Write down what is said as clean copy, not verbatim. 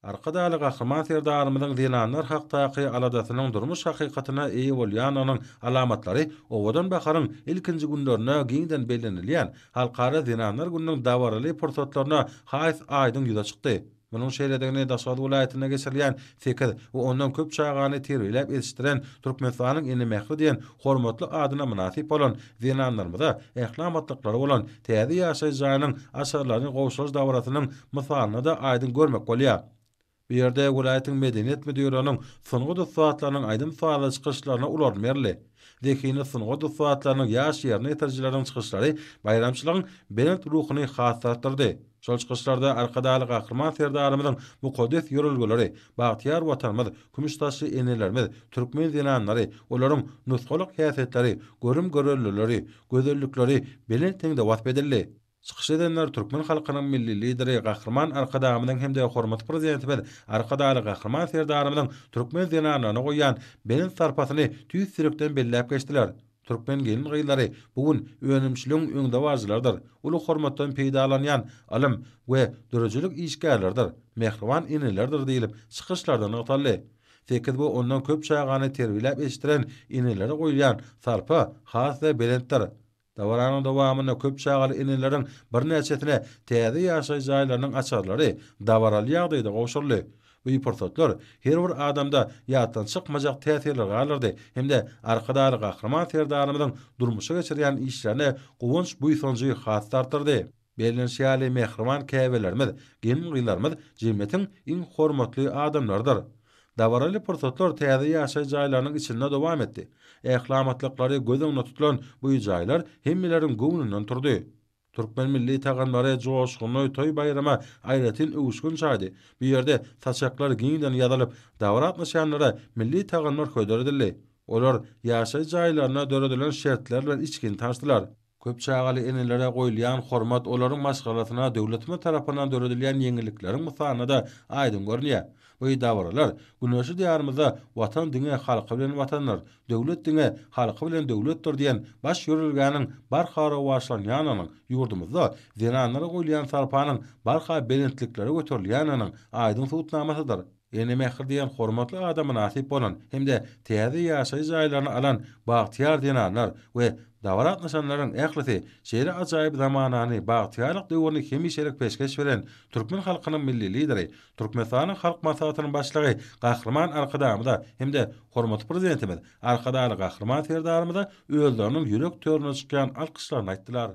Arkadagly Gahryman Serdarymyzyň zenanlar hakdaky aladasynyň durmuş hakykatyna eýe bolýandygynyň alamatlary owadan baharyň ilkinji günlerinde giňden bellenilýän Halkara zenanlar gününiň dabaraly pursatlarynda has aýdyň ýüze çykdy. Munuň şeýledigini Daşoguz welaýatynda geçirilýän sekiz we ondan köp çagany terbiýeläp ýetişdiren Türkmenistanyň Ene mähri diýen hormatly adyna mynasyp bolan zenanlarymyza ähli amatlyklary bolan täze ýaşaýyş jaýynyň açarlaryny gowşuryş dabarasynyň mysalynda-da aýdyň görmek bolýar. Bu ýerde welaýatyň Medeniýet müdirliginiň sungat ussatlarynyň aýdym-sazly çykyşlaryna uly orun berildi. Zehinli sungat ussatlarynyň ýaş ýerine ýetirijileriniň çykyşlary baýramçylygyň belent ruhuny has-da artdyrdy. Şol çykyşlarda Arkadagly Gahryman Serdarymyzyň mukaddes ýörelgeleri, bagtyýar Watanymyz, kümüş saçly enelerimiz, türkmen zenanlary, olaryň nusgalyk häsiýetleri, görüm-göreldeleri, gözellikleri belent heňde wasp edildi. Çykyş edenler türkmen halkynyň Milli Lideri Gahryman Arkadagymyzyň hem-de hormatly Prezidentimiz Arkadagly Gahryman Serdarymyzyň türkmen zenanlaryna goýýan belent sarpasyny tüýs ýürekden belläp geçdiler. Türkmen gelin-gyzlary bu gün önümçiligiň öňdebaryjylarydyr, uly hormatdan peýdalanýan ylym we döredijilik işgärleridir, mähriban enelerdir diýlip, çykyşlarda nygtaldy. Sekiz we ondan köp çagany terbiýeläp ýetişdiren enelere goýulýan sarpa has-da belentdir. Dabaranyň dowamynda köp çagaly eneleriň birnäçesine täze ýaşaýyş jaýlarynyň açarlary dabaraly ýagdaýda gowşuryldy. Bu pursatlar her bir adamda ýatdan çykmajak täsirler galdyrdy hem-de Arkadagly Gahryman Serdarymyzyň durmuşa geçirýän işlerine guwanç-buýsanjy has-da artdyrdy. Bellenişi ýaly, mähriban käbelerimiz, gelin-gyzlarymyz jemgyýetiň iň hormatly adamlarydyr. Dabaraly pursatlar täze ýaşaýyş jaýlarynyň içinde dowam etdi. Ähli amatlyklary göz öňünde tutulan bu jaýlar hemmeleriň göwnünden turdy. Türkmen milli tagamlary joşgunly toý-baýrama aýratyn öwüşgin çaýdy. Bu ýerde saçaklar giňden ýazylyp, dabara gatnaşýanlara milli tagamlar hödür edildi. Olar ýaşaýyş jaýlarynda döredilen şertler bilen içgin tanyşdylar. Köp çagaly enelere goýulýan hormat olaryň maşgalasyna döwletimiz tarapyndan döredilýän ýeňillikleriň mysalynda-da aýdyň görünýär. Bu dabaralar güneşli Diýarymyzda Watan diňe halky bilen Watandyr, döwlet diňe halky bilen döwletdir diýen baş ýörelgäniň barha rowaçlanýandygynyň, ýurdumyzda zenanlara goýulýan sarpanyň barha belentliklere göterilýändiginiň aýdyň subutnamasydyr. Ene mähri diýen hormatly ada mynasyp bolan hem-de täze ýaşaýyş jaýlaryny alan bagtyýar zenanlar we dabara gatnaşanlaryň ählisi şeýle ajaýyp zamanany, bagtyýarlyk döwrüni hemişelik peşgeş beren türkmen halkynyň Milli Lideri, Türkmenistanyň Halk Maslahatynyň Başlygy Gahryman Arkadagymyza hem-de hormatly Prezidentimiz Arkadagly Gahryman Serdarymyza özleriniň ýürek töründen çykýan alkyşlaryny aýtdylar.